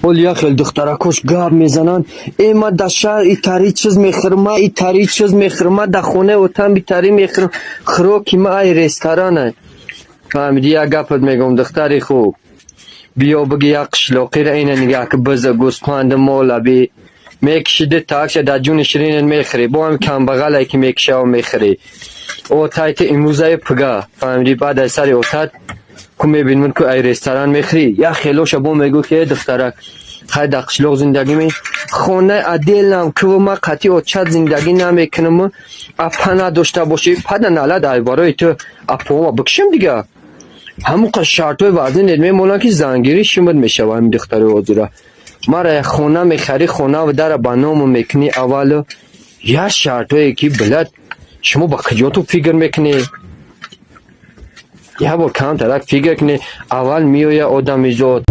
Ҳоли як хел духтаракош гап мезананд: «Э, ман дар шаҳр итари чиз мехӯрам, ман итари чиз мехӯрам, ман дар хонаи отам битари мехӯрам, хӯроки ман ай ресторана». Фаҳмидӣ, як гапат мегӯм, духтари хуб. Биё, биги, як қишлоқиро ина нигаҳ ки, биза, гӯспанду мола би мекишиди, такша дар ҷуни ширинат мехӯрӣ, бо ҳам камбағале ки мекишаву мехӯрӣ. Отайти имрӯзаи пига, фаҳмидӣ, баъд аз сари отат ку мебинем, ку ай ресторан мехӯрӣ. Як хелоша бо мегӯ, ки: «Э, духтарак, хай, дар қишлоқ зиндагӣ ме, хонаи отдельно м куву, ман қатъи отчат зиндагӣ намекунам, апа надошта бошӣ, пада налад ай барои ту апома бикшам». Дига ҳамон қад шартҳои вазнинет мемонанд, ки зангирӣ шимид мешава. Ҳамин духтари ҳозира: мара як хона мехарӣ, хонаву дара ба ному мекунӣ аввалу. Як шартҳое ки, блядь, шумо ба куҷо ту фикр мекунед? Як бор камтарак фикр кунед, аввал меояд одамизод.